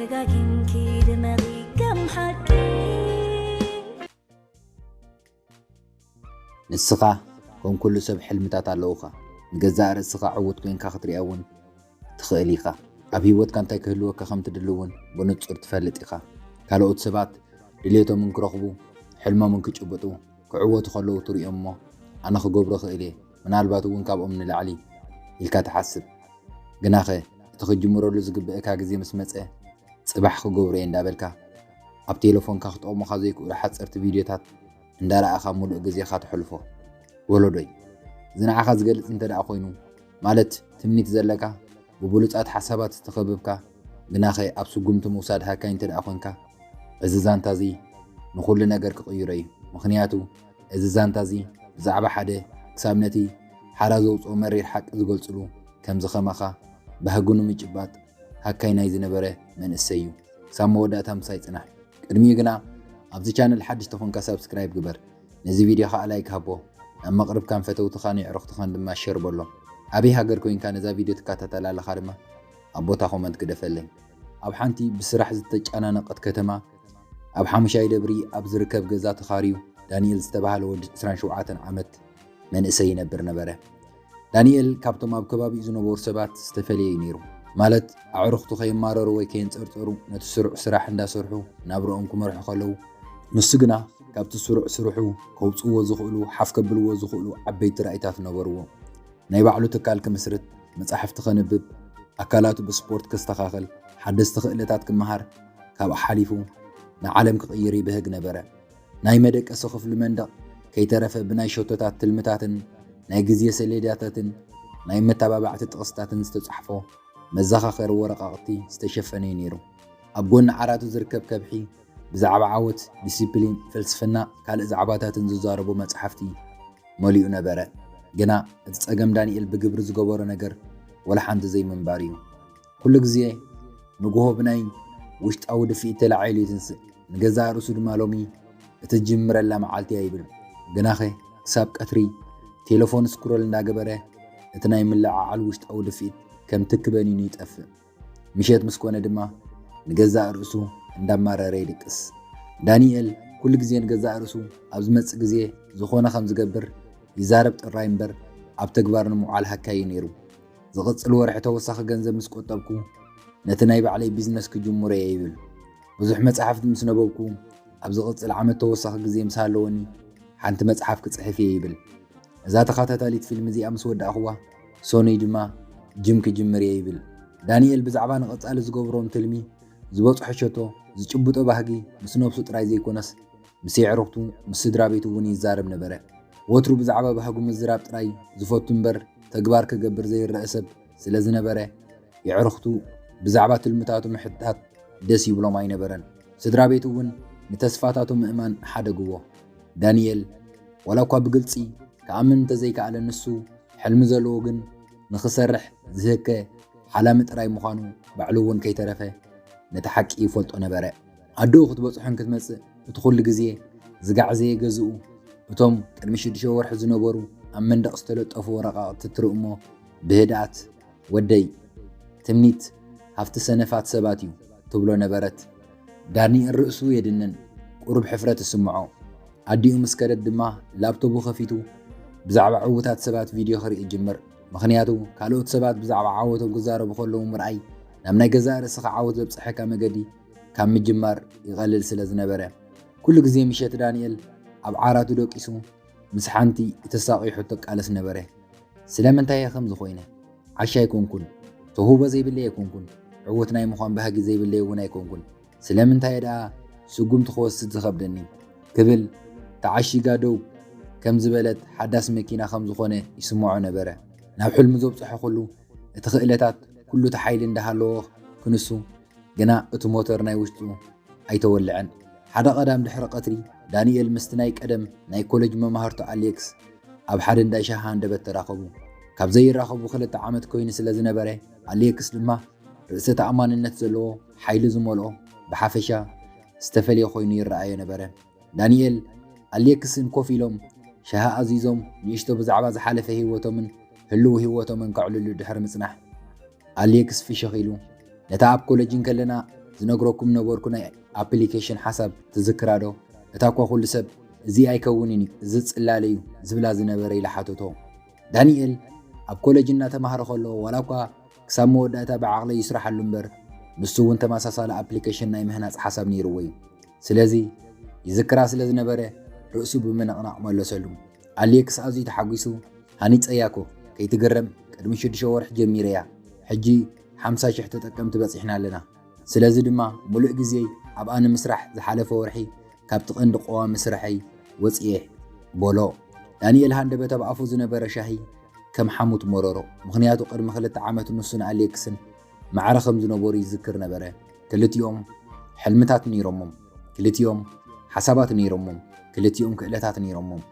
ደጋጊምኪ ድመቒ ከም ሓቂ። ንስኻ ከም ኩሉ ሰብ ሕልምታት ኣለውኻ። ንገዛእ ርእስኻ ዕዉት ኮይንካ ክትሪኣ እውን ትኽእል ኢኻ። ኣብ ህይወትካ እንታይ ክህልወካ ከም ትድሊ እውን ብንጹር ትፈልጥ ኢኻ። ካልኦት ሰባት ድሌቶም እንክረኽቡ፣ ሕልሞም እንክጭብጡ፣ ክዕወቱ ከለዉ ትሪኦም እሞ፣ ኣነ ክገብሮ እኽእል እየ፣ ምናልባት እውን ካብኦም ንላዕሊ ኢልካ ትሓስብ። ግናኸ እቲ ክጅምረሉ ዝግብእካ ግዜ ምስ መጸ፣ ጽባሕ ክገብሮ እየ እንዳበልካ፣ ኣብ ቴሌፎንካ ክጠቕሙኻ ዘይክእሉ ሓጸርቲ ቪድዮታት እንዳረኣኻ ምሉእ ግዜኻ ተሕልፎ። ወለዶይ፣ እዚ ንዓኻ ዝገልጽ እንተ ደኣ ኮይኑ፣ ማለት ትምኒት ዘለካ፣ ብብሉጻት ሓሳባት ዝተኸበብካ፣ ግናኸ ኣብ ስጉምቲ ምውሳድ ሃካይ እንተ ደኣ ኮንካ፣ እዚ ዛንታ እዚ ንኹሉ ነገር ክቕይሮ እዩ። ምኽንያቱ፣ እዚ ዛንታ እዚ ብዛዕባ ሓደ ክሳብ ነቲ ሓራ ዘውጽኦ መሪር ሓቂ ዝገልጽሉ፣ ከምዚ ከማኻ ባህጉ ንምጭባጥ ሃካይ ናይ ዝነበረ መንእሰይ እዩ። ክሳብ መወዳእታ ምሳይ ጽናሕ። ቅድሚኡ ግና፣ ኣብዚ ቻነል ሓድሽ ተኾንካ ሳብስክራይብ ግበር። ነዚ ቪድዮ ኸኣ ላይክ ሃቦ። ናብ መቕርብካን ፈተውትኻን የዕሩኽትኻን ድማ ሸር በሎም። ኣበይ ሃገር ኮይንካ ነዛ ቪድዮ ትከታተል ኣለኻ ድማ ኣብ ቦታ ኮመንት ግደፈለይ። ኣብ ሓንቲ ብስራሕ ዝተጨናነቐት ከተማ፣ ኣብ ሓሙሻይ ደብሪ ኣብ ዝርከብ ገዛ ተኻርዩ ዳንኤል ዝተባህለ ወዲ ዕስራን ሸውዓተን ዓመት መንእሰይ ይነብር ነበረ። ዳንኤል ካብቶም ኣብ ከባቢኡ ዝነበሩ ሰባት ዝተፈለየ እዩ ነይሩ። ማለት፣ ኣዕሩኽቱ ከይማረሩ ወይ ከየንጸርጸሩ ነቲ ስሩዕ ስራሕ እንዳሰርሑ ናብርኦም ክመርሑ ከለዉ፣ ንሱ ግና ካብቲ ስሩዕ ስርሑ ከውጽእዎ ዝኽእሉ፣ ሓፍ ከብልዎ ዝኽእሉ ዓበይቲ ራእይታት ነበርዎ። ናይ ባዕሉ ትካል ክምስርት፣ መጻሕፍቲ ከንብብ፣ ኣካላቱ ብስፖርት ከስተኻኽል፣ ሓደስቲ ክእለታት ክመሃር፣ ካብኡ ሓሊፉ ንዓለም ክቕይር ይብህግ ነበረ። ናይ መደቀሲ ክፍሊ መንደቕ ከይተረፈ ብናይ ሸቶታት ትልምታትን ናይ ግዜ ሰሌዳታትን ናይ መተባባዕቲ ጥቕስታትን ዝተጻሕፎ መዘኻኸሪ ወረቓቕቲ ዝተሸፈነ እዩ ነይሩ። ኣብ ጎኒ ዓራቱ ዝርከብ ከብሒ ብዛዕባ ዓወት፣ ዲሲፕሊን፣ ፍልስፍና፣ ካልእ ዛዕባታትን ዝዛረቡ መጻሕፍቲ መሊኡ ነበረ። ግና እቲ ጸገም ዳንኤል ብግብሪ ዝገበሮ ነገር ወላ ሓንቲ ዘይምንባር እዩ። ኩሉ ግዜ ንግሆ ብናይ ውሽጣዊ ድፍኢት ተላዒሉ እዩ ዝንስእ። ንገዛእ ርእሱ ድማ ሎሚ እቲ ዝጅምረላ መዓልቲ እያ ይብል። ግናኸ ክሳብ ቀትሪ ቴሌፎን ስክሮል እንዳገበረ እቲ ናይ ምልዕዓል ውሽጣዊ ድፍኢት ከም ትኪ በኒኑ ይጠፍእ። ምሸት ምስ ኮነ ድማ ንገዛእ ርእሱ እንዳማረረ ይድቅስ። ዳንኤል ኩሉ ግዜ ንገዛእ ርእሱ ኣብ ዝመጽእ ግዜ ዝኾነ ከም ዝገብር ይዛረብ ጥራይ እምበር ኣብ ተግባር ንምውዓል ሃካይ እዩ ነይሩ። ዝቕጽል ወርሒ ተወሳኺ ገንዘብ ምስ ቆጠብኩ፣ ነቲ ናይ ባዕለይ ቢዝነስ ክጅምሮ እየ ይብል። ብዙሕ መጻሕፍቲ ምስ ነበብኩ፣ ኣብ ዝቕጽል ዓመት ተወሳኺ ግዜ ምስ ሃለወኒ፣ ሓንቲ መጽሓፍ ክጽሕፍ እየ ይብል። እዛ ተኸታታሊት ፊልም እዚኣ ምስ ወዳእኽዋ፣ ሰኑይ ድማ ጅም ክጅምር እየ ይብል። ዳንኤል ብዛዕባ ንቐጻሊ ዝገብሮን ትልሚ፣ ዝበጽሖ ሸቶ፣ ዝጭብጦ ባህጊ ምስ ነብሱ ጥራይ ዘይኮነስ፣ ምስ የዕሩኽቱ፣ ምስ ስድራ ቤቱ እውን ይዛረብ ነበረ። ወትሩ ብዛዕባ ባህጉ ምዝራብ ጥራይ ዝፈቱ እምበር ተግባር ክገብር ዘይረአ ሰብ ስለ ዝነበረ፣ የዕሩኽቱ ብዛዕባ ትልምታቱ ምሕታት ደስ ይብሎም ኣይነበረን። ስድራ ቤቱ እውን ንተስፋታቱ ምእማን ሓደግዎ። ዳንኤል ዋላ እኳ ብግልጺ ክኣምን እንተዘይከኣለ፣ ንሱ ሕልሚ ዘለዎ ግን ንኽሰርሕ ዝህከ ሓላሚ ጥራይ ምዃኑ ባዕሉ እውን ከይተረፈ ነቲ ሓቂ ይፈልጦ ነበረ። ኣደኡ ክትበጽሖን ክትመጽእ እቲ ኩሉ ግዜ ዝጋዕዘየ ገዝኡ፣ እቶም ቅድሚ ሽዱሽተ ወርሒ ዝነበሩ ኣብ መንደቕ ዝተለጠፉ ወረቓቕቲ ትርኢ እሞ ብህድኣት፣ "ወደይ፣ ትምኒት ሃፍቲ ሰነፋት ሰባት እዩ" ትብሎ ነበረት። ዳንኤል ርእሱ የድንን፣ ቁሩብ ሕፍረት ይስምዖ። ኣዲኡ ምስ ከደት ድማ ላፕቶቡ ከፊቱ ብዛዕባ ዕዉታት ሰባት ቪድዮ ክርኢ ይጅምር። ምኽንያቱ ካልኦት ሰባት ብዛዕባ ዓወቶም ክዛረቡ ከለዉ ምርኣይ ናብ ናይ ገዛእ ርእስኻ ዓወት ዘብጽሐካ መገዲ ካብ ምጅማር ይቐልል ስለ ዝነበረ። ኩሉ ግዜ ምሸት ዳንኤል ኣብ ዓራቱ ደቂሱ ምስ ሓንቲ እተሳቕዮ ሕቶ ይቃለስ ነበረ። ስለምንታይ እየ ከምዚ ኮይነ? ዓሻ ኣይኮንኩን፣ ተውህቦ ዘይብለይ ኣይኮንኩን፣ ዕዉት ናይ ምዃን ባህጊ ዘይብለይ እውን ኣይኮንኩን። ስለምንታይ እየ ደኣ ስጉምቲ ክወስድ ዝኸብደኒ? ክብል ተዓሺጋ ደው ከም ዝበለት ሓዳስ መኪና ከም ዝኾነ ይስምዖ ነበረ። ናብ ሕልሙ ዘብጽሖ ኩሉ እቲ ክእለታት ኩሉ እቲ ሓይሊ እንዳሃለዎ ክንሱ ግና እቲ ሞተር ናይ ውሽጡ ኣይተወልዐን። ሓደ ቀዳም ድሕሪ ቀትሪ ዳንኤል ምስቲ ናይ ቀደም ናይ ኮሌጅ መማህርቱ ኣሌክስ ኣብ ሓደ እንዳ ሻሂ ሃንደበት ተራኸቡ። ካብ ዘይራኸቡ ክልተ ዓመት ኮይኑ ስለ ዝነበረ፣ ኣሌክስ ድማ ርእሰ ተኣማንነት ዘለዎ፣ ሓይሊ ዝመልኦ፣ ብሓፈሻ ዝተፈልየ ኮይኑ ይረኣዮ ነበረ። ዳንኤል ኣሌክስን ኮፍ ኢሎም ሻሂ ኣዚዞም ንእሽቶ ብዛዕባ ዝሓለፈ ህይወቶምን ህልው ህይወቶምን ከዕልሉ ድሕሪ ምጽናሕ፣ ኣሌክስ ፍሽኽ ኢሉ፣ ነታ ኣብ ኮሌጅ እንከለና ዝነግረኩም ነበርኩ ናይ ኣፕሊኬሽን ሓሳብ ትዝክራ ዶ? እታ እኳ ኩሉ ሰብ እዚ ኣይከውንን እዩ፣ እዚ ጽላለ እዩ ዝብላ ዝነበረ ኢላ ሓተቶ። ዳንኤል ኣብ ኮሌጅ እናተማህረ ከሎ ዋላ እኳ ክሳብ መወዳእታ ብዓቕሊ ይስራሓሉ እምበር ንሱ እውን ተመሳሳሊ ኣፕሊኬሽን ናይ ምህናጽ ሓሳብ ነይርዎ እዩ። ስለዚ ይዝክራ ስለ ዝነበረ ርእሱ ብምንቕናቕ መለሰሉ። ኣሌክስ ኣዝዩ ተሓጒሱ፣ ሃኒጸያ እኮ፣ ከይትግረም ቅድሚ ሽዱሽተ ወርሒ ጀሚረያ፣ ሕጂ ሓምሳ ሽሕ ተጠቀምቲ በጺሕና ኣለና። ስለዚ ድማ ምሉእ ግዜይ ኣብኣ ንምስራሕ ዝሓለፈ ወርሒ ካብቲ ቀንዲ ቀዋሚ ስርሐይ ወጽየ በሎ። ዳንኤል ሃንደበት ኣብ ኣፉ ዝነበረ ሻሂ ከም ሓሙት መረሮ። ምኽንያቱ ቅድሚ ክልተ ዓመት ንሱን ኣሌክስን ማዕረ ከም ዝነበሩ ይዝክር ነበረ። ክልቲኦም ሕልምታት ነይሮሞም፣ ክልቲኦም ሓሳባት ነይሮሞም፣ ክልቲኦም ክእለታት ነይሮሞም።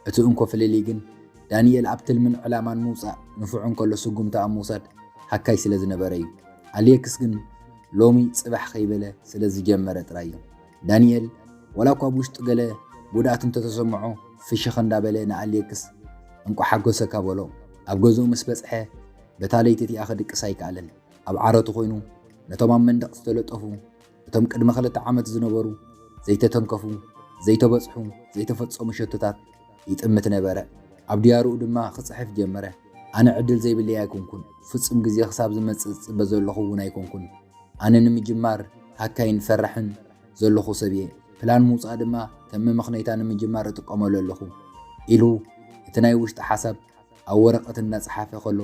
እቲ እንኮ ፍልልይ ግን ዳንኤል ኣብ ትልምን ዕላማን ምውጻእ ንፉዕ እንከሎ ስጉምቲ ኣብ ምውሳድ ሃካይ ስለ ዝነበረ እዩ። ኣሌክስ ግን ሎሚ ጽባሕ ከይበለ ስለ ዝጀመረ ጥራይ እዩ። ዳንኤል ዋላ እኳ ብውሽጡ ገለ ጉድኣት እንተተሰምዖ ፍሽኽ እንዳበለ ንኣሌክስ እንቋ ሓጎሰካ በሎ። ኣብ ገዝኡ ምስ በጽሐ በታ ለይቲ እቲኣ ክድቅስ ኣይከኣለን። ኣብ ዓረቱ ኮይኑ ነቶም ኣብ መንደቕ ዝተለጠፉ እቶም ቅድሚ ክልተ ዓመት ዝነበሩ ዘይተተንከፉ፣ ዘይተበጽሑ፣ ዘይተፈጸሙ ሸቶታት ይጥምት ነበረ። ኣብ ድያርኡ ድማ ክጽሕፍ ጀመረ። ኣነ ዕድል ዘይብለይ ኣይኮንኩን። ፍጹም ግዜ ክሳብ ዝመጽእ ዝጽበ ዘለኹ እውን ኣይኮንኩን። ኣነ ንምጅማር ሃካይን ፈራሕን ዘለኹ ሰብ እየ። ፕላን ምውጻእ ድማ ከም መመኽነይታ ንምጅማር እጥቀመሉ ኣለኹ ኢሉ እቲ ናይ ውሽጢ ሓሳብ ኣብ ወረቐት እናጸሓፈ ከሎ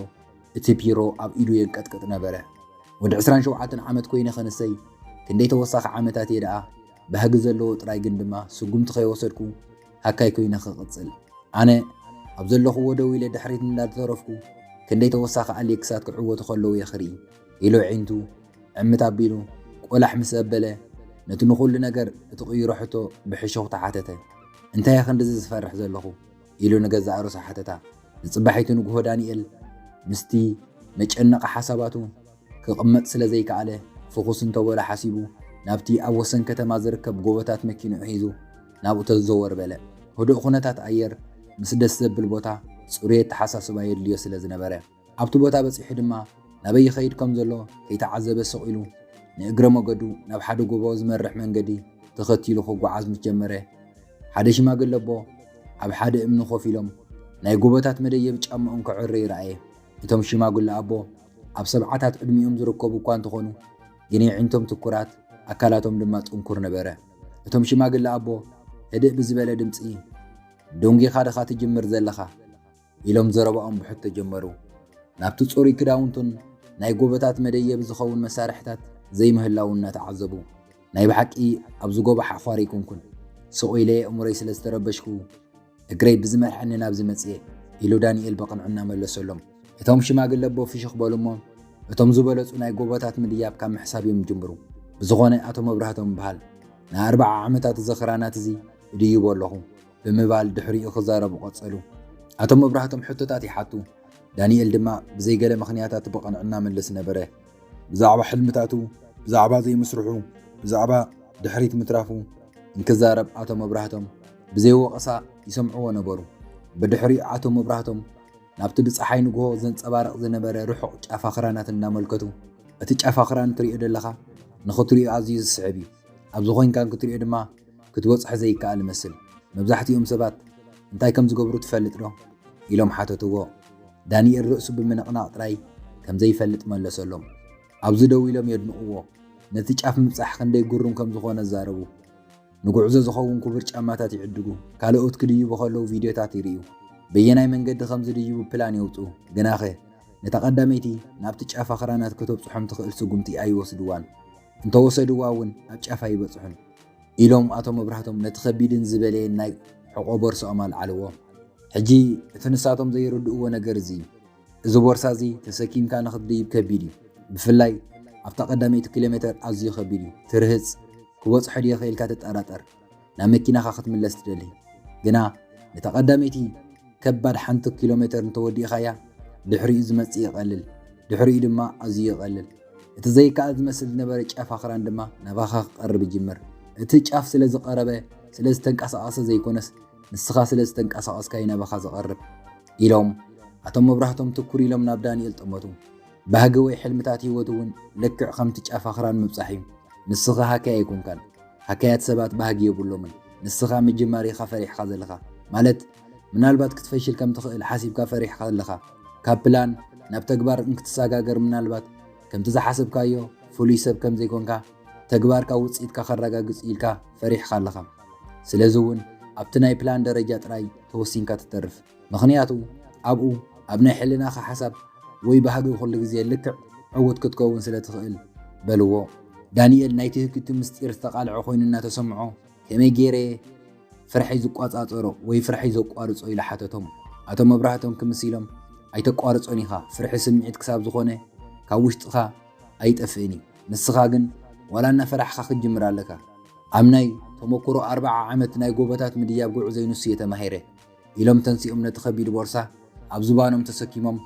እቲ ፒሮ ኣብ ኢዱ የንቀጥቅጥ ነበረ። ወዲ ዕስራን ሸውዓተን ዓመት ኮይነ ከንሰይ ክንደይ ተወሳኺ ዓመታት እየ ደኣ ባህጊ ዘለዎ ጥራይ ግን ድማ ስጉምቲ ከይወሰድኩ ሃካይ ኮይነ ክቕጽል። ኣነ ኣብ ዘለኹዎ ደው ኢለ ድሕሪት እንዳተረፍኩ ክንደይ ተወሳኺ ኣሌክሳት ክዕወቱ ከለዉ እየ ክርኢ ኢሉ ኣዒንቱ ዕምት ኣቢሉ ቆላሕ ምስ ኣበለ ነቲ ንኹሉ ነገር እትቕይሮ ሕቶ ብሕሹኽታ ሓተተ። እንታይ እየ ክንድዚ ዝፈርሕ ዘለኹ? ኢሉ ንገዛእ ርእሱ ሓተታ። ንጽባሒቱ ንግሆ ዳንኤል ምስቲ መጨነቒ ሓሳባቱ ክቕመጥ ስለ ዘይከኣለ ፍኹስ እንተበሎ ሓሲቡ ናብቲ ኣብ ወሰን ከተማ ዝርከብ ጎቦታት መኪንኡ ሒዙ ናብኡ ተዘወር በለ። ህዱእ ኩነታት ኣየር ምስ ደስ ዘብል ቦታ ጽሩይ ኣተሓሳስባ የድልዮ ስለ ዝነበረ ኣብቲ ቦታ በጺሑ ድማ ናበይ ይኸይድ ከም ዘሎ ከይተዓዘበ ስቕ ኢሉ ንእግረ መገዱ ናብ ሓደ ጎቦ ዝመርሕ መንገዲ ተኸቲሉ ክጓዓዝ ምስ ጀመረ ሓደ ሽማግለ ኣቦ ኣብ ሓደ እምኒ ኮፍ ኢሎም ናይ ጎቦታት መደየቢ ጫምኦም ከዕርዩ ረኣየ። እቶም ሽማግለ ኣቦ ኣብ ሰብዓታት ዕድሚኦም ዝርከቡ እኳ እንተኾኑ ግን የዒንቶም ትኩራት ኣካላቶም ድማ ጥንኩር ነበረ። እቶም ሽማግለ ኣቦ ህድእ ብዝበለ ድምፂ ደንጊኻ ድኻ ትጅምር ዘለኻ ኢሎም ዘረባኦም ብሕቶ ጀመሩ። ናብቲ ጽሩይ ክዳውንቱን ናይ ጎቦታት መደየቢ ዝኸውን መሳርሕታት ዘይምህላው እናተዓዘቡ፣ ናይ ብሓቂ ኣብዚ ጎቦ ሓዃር ኣይኮንኩን፣ ስቕ ኢለ ኣእምሮይ ስለ ዝተረበሽኩ እግረይ ብዝመርሐኒ ናብዚ መጽየ ኢሉ ዳንኤል ብቕንዕና መለሰሎም። እቶም ሽማግለ ኣቦ ፍሽኽ በሉ እሞ እቶም ዝበለጹ ናይ ጎቦታት ምድያብ ካብ ምሕሳብ እዮም ዝጅምሩ። ብዝኾነ ኣቶ መብራህቶም ይበሃል፣ ንኣርብዓ ዓመታት እዚ ክራናት እዚ እድይቦ ኣለኹ። ብምባል ድሕሪኡ ክዛረቡ ቀጸሉ። ኣቶ መብራህቶም ሕቶታት ይሓቱ፣ ዳንኤል ድማ ብዘይገለ ምኽንያታት ብቕንዕና መልስ ነበረ። ብዛዕባ ሕልምታቱ፣ ብዛዕባ ዘይምስርሑ፣ ብዛዕባ ድሕሪት ምትራፉ እንክዛረብ ኣቶ መብራህቶም ብዘይ ወቐሳ ይሰምዕዎ ነበሩ። ብድሕሪኡ ኣቶ መብራህቶም ናብቲ ብጸሓይ ንግሆ ዘንጸባርቕ ዝነበረ ርሑቕ ጫፍ ኣኽራናት እናመልከቱ፣ እቲ ጫፍ ኣኽራን ትሪኦ ደለኻ ንኽትሪኦ ኣዝዩ ዝስሕብ እዩ። ኣብዚ ኮይንካ እንክትሪኦ ድማ ክትበጽሖ ዘይከኣል ይመስል። መብዛሕትኦም ሰባት እንታይ ከም ዝገብሩ ትፈልጥ ዶ? ኢሎም ሓተትዎ። ዳንኤል ርእሱ ብምንቕናቕ ጥራይ ከም ዘይፈልጥ መለሰሎም። ኣብዚ ደው ኢሎም የድንቕዎ። ነቲ ጫፍ ምብጻሕ ክንደይ ግሩም ከም ዝኾነ ዛረቡ። ንጉዕዞ ዝኸውን ክቡር ጫማታት ይዕድጉ። ካልኦት ክድይቡ ከለዉ ቪድዮታት ይርእዩ። በየናይ መንገዲ ከም ዝድይቡ ፕላን የውጽኡ። ግናኸ ነታ ቀዳመይቲ ናብቲ ጫፍ ኣኽራናት ከተብጽሖም ትኽእል ስጉምቲ ኣይወስድዋን። እንተወሰድዋ እውን ኣብ ጫፍ ኣይበጽሑን። ኢሎም ኣቶ መብራህቶም ነቲ ከቢድን ዝበለየን ናይ ሕቖ ቦርስኦም ኣልዓልዎ። ሕጂ እቲ ንሳቶም ዘይርድእዎ ነገር እዚ እዩ። እዚ ቦርሳ እዚ ተሰኪምካ ንኽትድይብ ከቢድ እዩ። ብፍላይ ኣብታ ቀዳመይቲ ኪሎ ሜተር ኣዝዩ ከቢድ እዩ። ትርህጽ፣ ክበጽሖ ድየ ኢልካ ትጠራጠር። ናብ መኪናኻ ክትምለስ ትደሊ። ግና ነታ ቀዳመይቲ ከባድ ሓንቲ ኪሎ ሜተር እንተወዲእኻያ ድሕሪኡ ዝመጽእ ይቐልል። ድሕሪኡ ድማ ኣዝዩ ይቐልል። እቲ ዘይከኣል ዝመስል ዝነበረ ጫፍ ኣኽራን ድማ ናባኻ ክቐርብ ይጅምር። እቲ ጫፍ ስለ ዝቐረበ፣ ስለ ዝተንቀሳቐሰ ዘይኮነስ ንስኻ ስለ ዝተንቀሳቐስካ እዩ ናባኻ ዝቐርብ ኢሎም ኣቶ መብራህቶም ትኩር ኢሎም ናብ ዳንኤል ጠመቱ። ባህጊ ወይ ሕልምታት ህይወት እውን ልክዕ ከምቲ ጫፍ ኣኽራን ምብጻሕ እዩ። ንስኻ ሃካይ ኣይኮንካን። ሃካያት ሰባት ባህጊ የብሎምን። ንስኻ ምጅማር ኢኻ ፈሪሕካ ዘለኻ። ማለት ምናልባት ክትፈሽል ከም ትኽእል ሓሲብካ ፈሪሕካ ኣለኻ። ካብ ፕላን ናብ ተግባር እንክትሰጋገር ምናልባት ከምቲ ዝሓሰብካዮ ፍሉይ ሰብ ከም ዘይኮንካ ተግባርካ ውፅኢትካ ከረጋግፅ ኢልካ ፈሪሕካ ኣለኻ። ስለዚ እውን ኣብቲ ናይ ፕላን ደረጃ ጥራይ ተወሲንካ ትተርፍ። ምኽንያቱ ኣብኡ ኣብ ናይ ሕልናኻ ሓሳብ ወይ ባህጊ ኩሉ ግዜ ልክዕ ዕዉት ክትከውን ስለ ትኽእል በልዎ። ዳንኤል ናይቲ ህክቲ ምስጢር ዝተቓልዐ ኮይኑ እናተሰምዖ ከመይ ገይረ ፍርሐይ ዝቋጻጸሮ ወይ ፍርሐይ ዘቋርጾ ኢሉ ሓተቶም። ኣቶ መብራህቶም ክምስ ኢሎም ኣይተቋርጾን ኢኻ፣ ፍርሒ ስምዒት ክሳብ ዝኾነ ካብ ውሽጥኻ ኣይጠፍእን እዩ። ንስኻ ግን ዋላ እናፈራሕኻ ክትጅምር ኣለካ። ኣብ ናይ ተመክሮ ኣርብዓ ዓመት ናይ ጎቦታት ምድያብ ጉዕዞይ ንሱ እየ ተማሂረ። ኢሎም ተንሲኦም ነቲ ከቢድ ቦርሳ ኣብ ዝባኖም ተሰኪሞም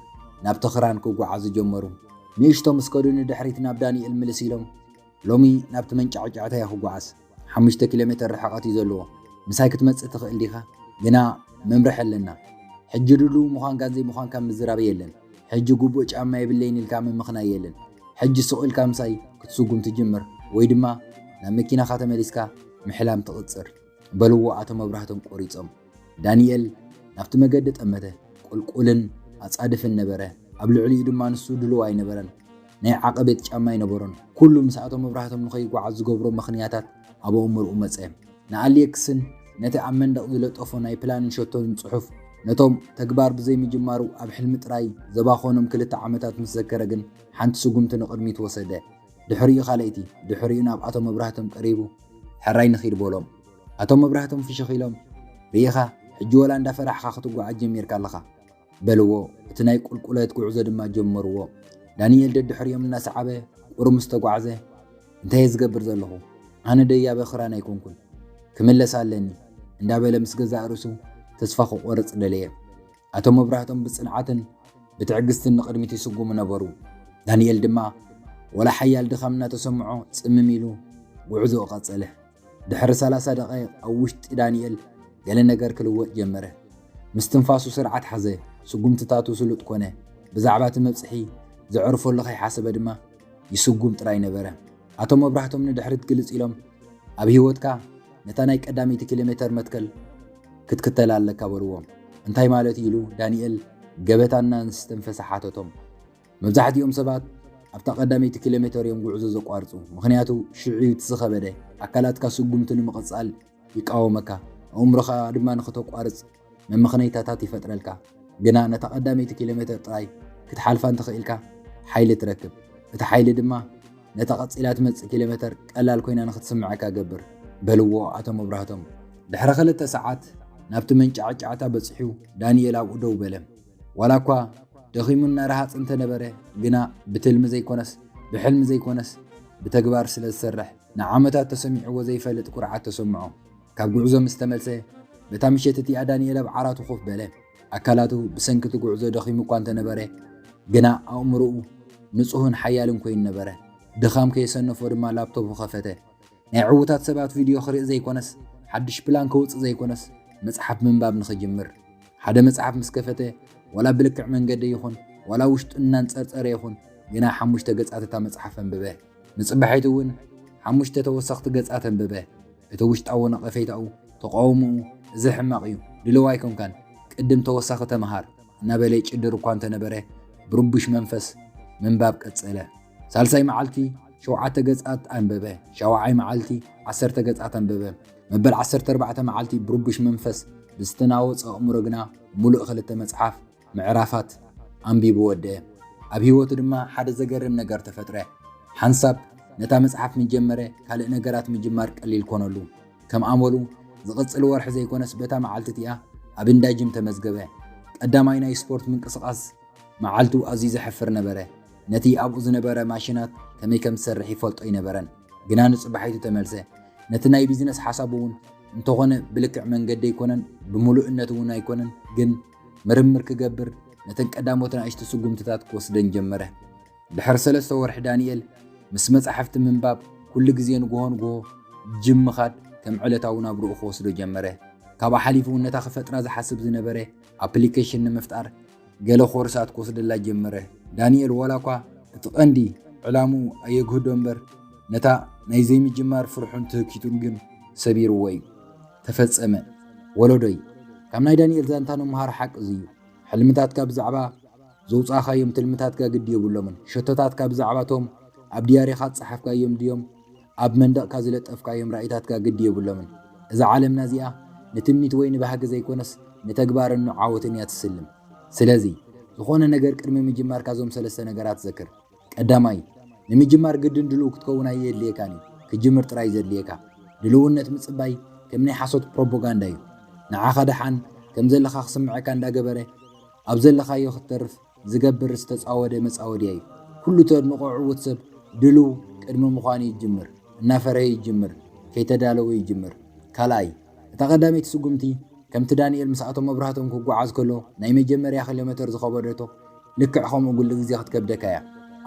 ናብ ተኽራን ክጓዓዙ ጀመሩ። ንእሽቶ ምስ ከዱ ንድሕሪት ናብ ዳንኤል ምልስ ኢሎም ሎሚ ናብቲ መንጫዕጫዕታ እየ ክጓዓዝ። ሓሙሽተ ኪሎ ሜተር ርሕቐት እዩ ዘለዎ። ምሳይ ክትመጽእ ትኽእል ዲኻ? ግና መምርሒ ኣለና። ሕጂ ድሉው ምዃንካን ዘይምዃንካን ምዝራብ የለን። ሕጂ ግቡእ ጫማ የብለይን ኢልካ ምምኽናይ የለን። ሕጂ ስቕ ኢልካ ምሳይ ክትስጉም ትጅምር ወይ ድማ ናብ መኪናኻ ተመሊስካ ምሕላም ትቕጽር። በልዎ ኣቶ መብራህቶም ቆሪጾም። ዳንኤል ናብቲ መገዲ ጠመተ። ቁልቁልን ኣጻድፍን ነበረ። ኣብ ልዕሊኡ ድማ ንሱ ድሉው ኣይነበረን። ናይ ዓቐበት ጫማ ኣይነበሮን። ኩሉ ምስ ኣቶ መብራህቶም ንኸይጓዓዝ ዝገብሮ ምኽንያታት ኣብ ኣእምሮኡ መጸ። ንኣሌክስን ነቲ ኣብ መንደቕ ዝለጠፎ ናይ ፕላንን ሸቶን ጽሑፍ ነቶም ተግባር ብዘይምጅማሩ ኣብ ሕልሚ ጥራይ ዘባኸኖም ክልተ ዓመታት ምስ ዘከረ ግን ሓንቲ ስጉምቲ ንቕድሚት ወሰደ። ድሕሪኡ ካልኣይቲ፣ ድሕሪኡ ናብ ኣቶ መብራህቶም ቀሪቡ ሕራይ ንኺድ በሎም። ኣቶ መብራህቶም ፍሽኽ ኢሎም ርኢኻ ሕጂ ወላ እንዳፈራሕኻ ክትጓዓዝ ጀሚርካ ኣለኻ በልዎ። እቲ ናይ ቁልቁለት ጉዕዞ ድማ ጀመርዎ። ዳንኤል ደድሕሪኦም እናሰዓበ ቁሩብ ምስ ተጓዕዘ እንታይ እየ ዝገብር ዘለኹ? ኣነ ደያበ ክራን ኣይኮንኩን። ክምለስ ኣለኒ እንዳበለ ምስ ገዛእ ርእሱ ተስፋ ክቆርጽ ደለየ። ኣቶ መብራህቶም ብጽንዓትን ብትዕግስትን ንቕድሚት ይስጉሙ ነበሩ። ዳንኤል ድማ ወላ ሓያል ድኻም እናተሰምዖ ጽምም ኢሉ ጉዕዞኡ ቀጸለ። ድሕሪ ሰላሳ ደቓይቕ ኣብ ውሽጢ ዳንኤል ገለ ነገር ክልወጥ ጀመረ። ምስትንፋሱ ስርዓት ሓዘ፣ ስጉምትታቱ ስሉጥ ኮነ። ብዛዕባ እቲ መብጽሒ ዘዕርፈሉ ከይሓሰበ ድማ ይስጉም ጥራይ ነበረ። ኣቶ መብራህቶም ንድሕሪት ግልጽ ኢሎም ኣብ ህይወትካ ነታ ናይ ቀዳመይቲ ኪሎ ሜተር መትከል ክትክተል ኣለካ በልዎም። እንታይ ማለት እዩ ኢሉ ዳንኤል ገበታና ንስተንፈሰ ሓተቶም። መብዛሕትኦም ሰባት ኣብታ ቀዳመይቲ ኪሎ ሜተር እዮም ጉዕዞ ዘቋርጹ፣ ምኽንያቱ ሽዑ እዩ እቲ ዝኸበደ። ኣካላትካ ስጉምቲ ንምቕጻል ይቃወመካ፣ ኣእምሮኻ ድማ ንኽተቋርጽ መመኽነይታታት ይፈጥረልካ። ግና ነታ ቀዳመይቲ ኪሎ ሜተር ጥራይ ክትሓልፋ እንተኽኢልካ ሓይሊ ትረክብ። እቲ ሓይሊ ድማ ነታ ቀጺላ ትመጽእ ኪሎ ሜተር ቀላል ኮይና ንኽትስምዓካ ገብር በልዎ ኣቶ መብራህቶም። ድሕሪ ክልተ ሰዓት ናብቲ መንጫዕጫዕታ በጺሑ ዳንኤል ኣብኡ ደው በለ። ዋላ እኳ ደኺሙን እናረሃጸ እንተነበረ ግና ብትልሚ ዘይኮነስ ብሕልሚ ዘይኮነስ ብተግባር ስለ ዝሰርሕ ንዓመታት ተሰሚዕዎ ዘይፈልጥ ኩርዓት ተሰምዖ። ካብ ጉዕዞ ምስ ተመልሰ በታ ምሸት እቲኣ ዳንኤል ኣብ ዓራቱ ኮፍ በለ። ኣካላቱ ብሰንኪ እቲ ጉዕዞ ደኺሙ እኳ እንተነበረ ግና ኣእምሮኡ ንጹህን ሓያልን ኮይኑ ነበረ። ድኻም ከየሰነፎ ድማ ላፕቶፑ ከፈተ። ናይ ዕዉታት ሰባት ቪድዮ ክርኢ ዘይኮነስ ሓድሽ ፕላን ከውጽእ ዘይኮነስ መጽሓፍ ምንባብ ንኽጅምር። ሓደ መጽሓፍ ምስ ከፈተ ዋላ ብልክዕ መንገዲ ይኹን ዋላ ውሽጡ እናንጸርጸረ ይኹን ግና ሓሙሽተ ገጻት እታ መጽሓፍ ኣንበበ። ንጽባሒቱ እውን ሓሙሽተ ተወሰኽቲ ገጻት ኣንበበ። እቲ ውሽጣዊ ነቐፌታኡ፣ ተቓውሞኡ፣ እዚ ሕማቕ እዩ፣ ድልው ኣይኮንካን፣ ቅድም ተወሳኺ ተምሃር እናበለ ይጭድር እኳ እንተነበረ ብርቡሽ መንፈስ ምንባብ ቀጸለ። ሳልሳይ መዓልቲ ሸውዓተ ገጻት ኣንበበ። ሻውዓይ መዓልቲ ዓሰርተ ገጻት ኣንበበ። መበል ዓሰርተ ኣርባዕተ መዓልቲ ብርቡሽ መንፈስ ብዝተናወጸ ኣእምሮ ግና ምሉእ ክልተ መጽሓፍ ምዕራፋት ኣንቢቡ ወደአ። ኣብ ህይወቱ ድማ ሓደ ዘገርም ነገር ተፈጥረ። ሓንሳብ ነታ መጽሓፍ ምስ ጀመረ ካልእ ነገራት ምጅማር ቀሊል ኮነሉ። ከም ኣመሉ ዝቕጽል ወርሒ ዘይኮነስ በታ መዓልቲ እቲኣ ኣብ እንዳ ጂም ተመዝገበ። ቀዳማይ ናይ ስፖርት ምንቅስቓስ መዓልቱ ኣዝዩ ዘሕፍር ነበረ። ነቲ ኣብኡ ዝነበረ ማሽናት ከመይ ከም ዝሰርሕ ይፈልጦ ኣይነበረን። ግና ንጽባሒቱ ተመልሰ። ነቲ ናይ ቢዝነስ ሓሳቡ እውን እንተኾነ ብልክዕ መንገዲ ኣይኮነን፣ ብምሉእነት እውን ኣይኮነን፣ ግን ምርምር ክገብር ነተን ቀዳሞት ንኣሽቱ ስጉምትታት ክወስደን ጀመረ። ድሕሪ ሰለስተ ወርሒ ዳንኤል ምስ መጻሕፍቲ ምንባብ ኩሉ ግዜ ንግሆ ንግሆ ጅም ምኻድ ከም ዕለታዊ ናብርኡ ክወስዶ ጀመረ። ካብኡ ሓሊፉ እውን ነታ ክፈጥራ ዝሓስብ ዝነበረ ኣፕሊኬሽን ንምፍጣር ገለ ኮርሳት ክወስደላ ጀመረ። ዳንኤል ዋላ እኳ እቲ ቀንዲ ዕላምኡ ኣየግህዶ እምበር ነታ ናይ ዘይምጅማር ፍርሑን ትህኪቱን ግን ሰቢርዎ እዩ። ተፈጸመ። ወለዶይ፣ ካብ ናይ ዳንኤል ዛንታ ንመሃር ሓቂ እዚ እዩ። ሕልምታትካ ብዛዕባ ዘውጻእካዮም ትልምታትካ ግዲ የብሎምን። ሸቶታትካ ብዛዕባቶም ኣብ ድያሪኻ ዝጸሓፍካዮም ድዮም ኣብ መንደቕካ ዝለጠፍካዮም ራእይታትካ ግዲ የብሎምን። እዛ ዓለምና እዚኣ ንትምኒት ወይ ንባህጊ ዘይኮነስ ንተግባርን ንዓወትን እያ ትስልም። ስለዚ ዝኾነ ነገር ቅድሚ ምጅማርካ እዞም ሰለስተ ነገራት ዘክር። ቀዳማይ፣ ንምጅማር ግድን ድሉው ክትከውን ኣየድልየካን እዩ። ክጅምር ጥራይ ዘድልየካ። ድልውነት ምጽባይ ከም ናይ ሓሶት ፕሮፓጋንዳ እዩ። ንዓኻ ደሓን ከም ዘለኻ ክስምዐካ እንዳገበረ ኣብ ዘለኻዮ ክትተርፍ ዝገብር ዝተጻወደ መጻወድያ እዩ። ኩሉ ተድንቖ ዕዉት ሰብ ድሉው ቅድሚ ምዃኑ ይጅምር፣ እናፈረየ ይጅምር፣ ከይተዳለወ ይጅምር። ካልኣይ፣ እታ ቀዳመይቲ ስጉምቲ ከምቲ ዳንኤል ምስ ኣቶ መብራህቶም ክጓዓዝ ከሎ ናይ መጀመርያ ኪሎ ሜተር ዝኸበደቶ ልክዕ ከምኡ ኩሉ ግዜ ክትከብደካ እያ።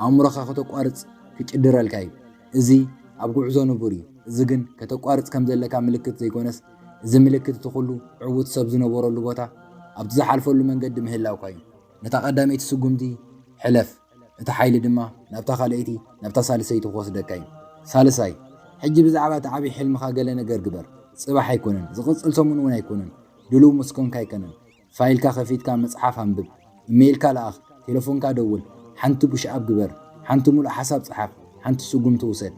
ኣእምሮኻ ከተቋርጽ ክጭድረልካ እዩ። እዚ ኣብ ጉዕዞ ንቡር እዩ። እዚ ግን ከተቋርጽ ከም ዘለካ ምልክት ዘይኮነስ፣ እዚ ምልክት እቲ ኩሉ ዕዉት ሰብ ዝነበረሉ ቦታ ኣብቲ ዝሓልፈሉ መንገዲ ምህላውካ እዩ። ነታ ቀዳመይቲ ስጉምቲ ሕለፍ፣ እቲ ሓይሊ ድማ ናብታ ካልኣይቲ፣ ናብታ ሳልሰይቲ ክወስደካ እዩ። ሳልሳይ፣ ሕጂ ብዛዕባ እቲ ዓቢ ሕልምኻ ገለ ነገር ግበር። ጽባሕ ኣይኮነን፣ ዝቕጽል ሰሙን እውን ኣይኮነን፣ ድሉው ምስ ኮንካ ኣይከነን። ፋይልካ ከፊትካ መጽሓፍ ኣንብብ፣ ኢሜይልካ ለኣኽ፣ ቴሌፎንካ ደውል፣ ሓንቲ ፑሽ ኣፕ ግበር፣ ሓንቲ ሙሉእ ሓሳብ ጸሓፍ፣ ሓንቲ ስጉምቲ ውሰድ።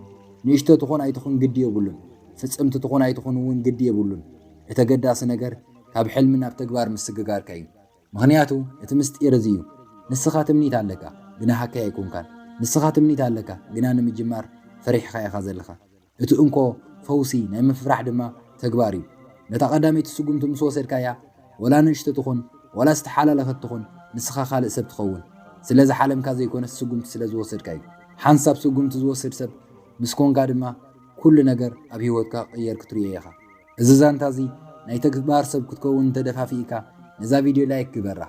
ንእሽቶ ትኹን ኣይትኹን ግዲ የብሉን፣ ፍጽምቲ ትኹን ኣይትኹን እውን ግዲ የብሉን። እቲ ኣገዳሲ ነገር ካብ ሕልሚ ናብ ተግባር ምስግጋርካ እዩ። ምኽንያቱ እቲ ምስጢር እዚ እዩ። ንስኻ ትምኒት ኣለካ፣ ግና ሃካይ ኣይኮንካን። ንስኻ ትምኒት ኣለካ፣ ግና ንምጅማር ፈሪሕኻ ኢኻ ዘለኻ። እቲ እንኮ ፈውሲ ናይ ምፍራሕ ድማ ተግባር እዩ። ነታ ቀዳመይቲ ስጉምቲ ምስ ወሰድካያ፣ ወላ ንእሽቶ ትኹን፣ ወላ ዝተሓላለኸት ትኹን፣ ንስኻ ካልእ ሰብ ትኸውን። ስለ ዝሓለምካ ዘይኮነስ ስጉምቲ ስለ ዝወሰድካ እዩ። ሓንሳብ ስጉምቲ ዝወስድ ሰብ ምስ ኮንካ ድማ፣ ኩሉ ነገር ኣብ ህይወትካ ክቕየር ክትርእዮ ኢኻ። እዚ ዛንታ እዚ ናይ ተግባር ሰብ ክትከውን እንተደፋፊእካ፣ ነዛ ቪድዮ ላይክ ግበራ።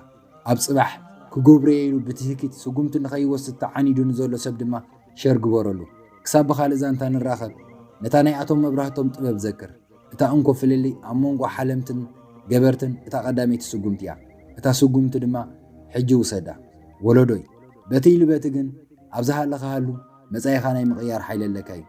ኣብ ጽባሕ ክገብሮ ኢሉ ብትህኪት ስጉምቲ ንኸይወስድ ተዓኒዱ ንዘሎ ሰብ ድማ ሸር ግበረሉ። ክሳብ ብኻልእ ዛንታ ንራኸብ፣ ነታ ናይ ኣቶም መብራህቶም ጥበብ ዘክር። እታ እንኮ ፍልልይ ኣብ መንጎ ሓለምትን ገበርትን እታ ቀዳመይቲ ስጉምቲ እያ። እታ ስጉምቲ ድማ ሕጂ ውሰዳ። ወለዶይ፣ በቲ ኢሉ በቲ ግን ኣብ ዝሃለኻ ሃሉ፣ መጻኢኻ ናይ ምቕያር ሓይሊ ኣለካ እዩ።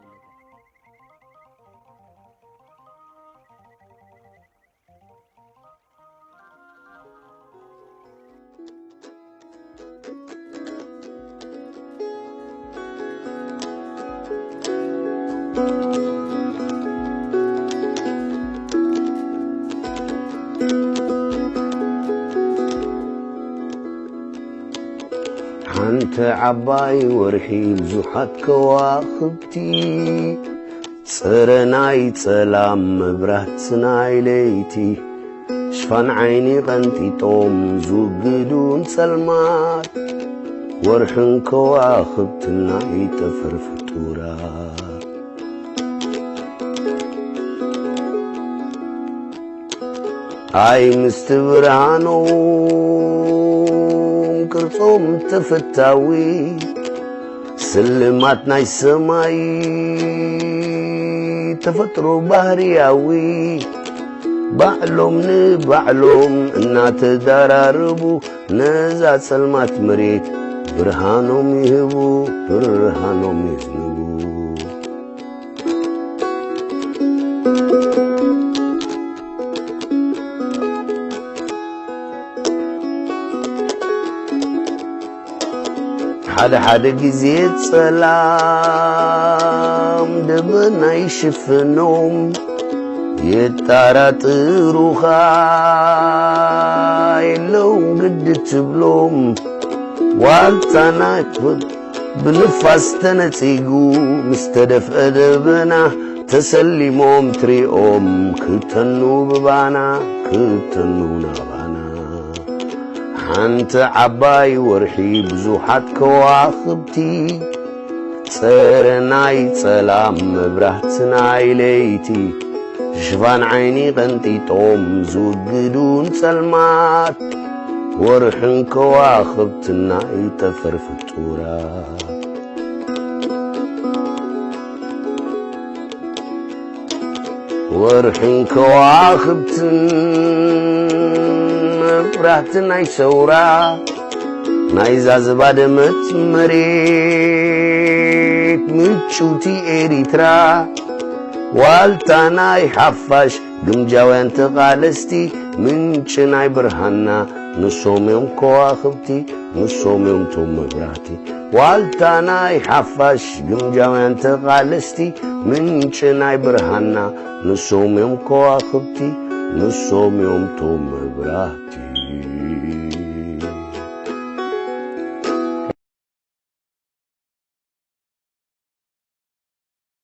ሓንቲ ዓባይ ወርሒ ብዙሓት ከዋኽብቲ፣ ጽረ ናይ ጸላም መብራት ናይ ለይቲ፣ ሽፋን ዓይኒ ቀንጢጦም ዝውግዱን ጸልማት፣ ወርሕን ከዋኽብትን ናይ ጠፈር ፍጡራት። ኣይ ምስቲ ብርሃኖም ቅርጾም ተፈታዊ፣ ስልማት ናይ ሰማይ ተፈጥሮ ባህርያዊ፣ ባዕሎም ንባዕሎም እናተዳራረቡ ነዛ ጸልማት መሬት ብርሃኖም ይህቡ፣ ብርሃኖም የዝንቡ። ሓደ ሓደ ግዜ ጸላም ደበና ይሽፍኖም፣ የጣራጥሩኻ የለውን ግዲ ትብሎም። ዋልታ ናይ ብንፋስ ተነጺጉ ምስ ተደፍአ ደበና፣ ተሰሊሞም ትሪኦም ክተኑ ብባና፣ ክተኑ ናባና። ሓንቲ ዓባይ ወርሒ ብዙሓት ከዋኽብቲ፣ ጸረ ናይ ጸላም መብራህቲ ናይ ለይቲ፣ ሽፋን ዓይኒ ቀንጢጦም ዝውግዱን ጸልማት፣ ወርሕን ከዋኽብትን ናይ ጠፈር ፍጡራት። ወርሕን ከዋኽብትን መብራህቲ ናይ ሰውራ፣ ናይዛ ዝባደመት መሬት ምቹ ምጭውቲ ኤሪትራ ዋልታ ናይ ሓፋሽ ግምጃውያን ተቓለስቲ ምንጭ ናይ ብርሃና ንሶም እዮም ከዋኽብቲ ንሶም እዮም ቶም መብራህቲ ዋልታ ናይ ሓፋሽ ግምጃውያን ተቓለስቲ ምንጭ ናይ ብርሃና ንሶም እዮም ከዋኽብቲ ንሶም እዮም ቶም መብራህቲ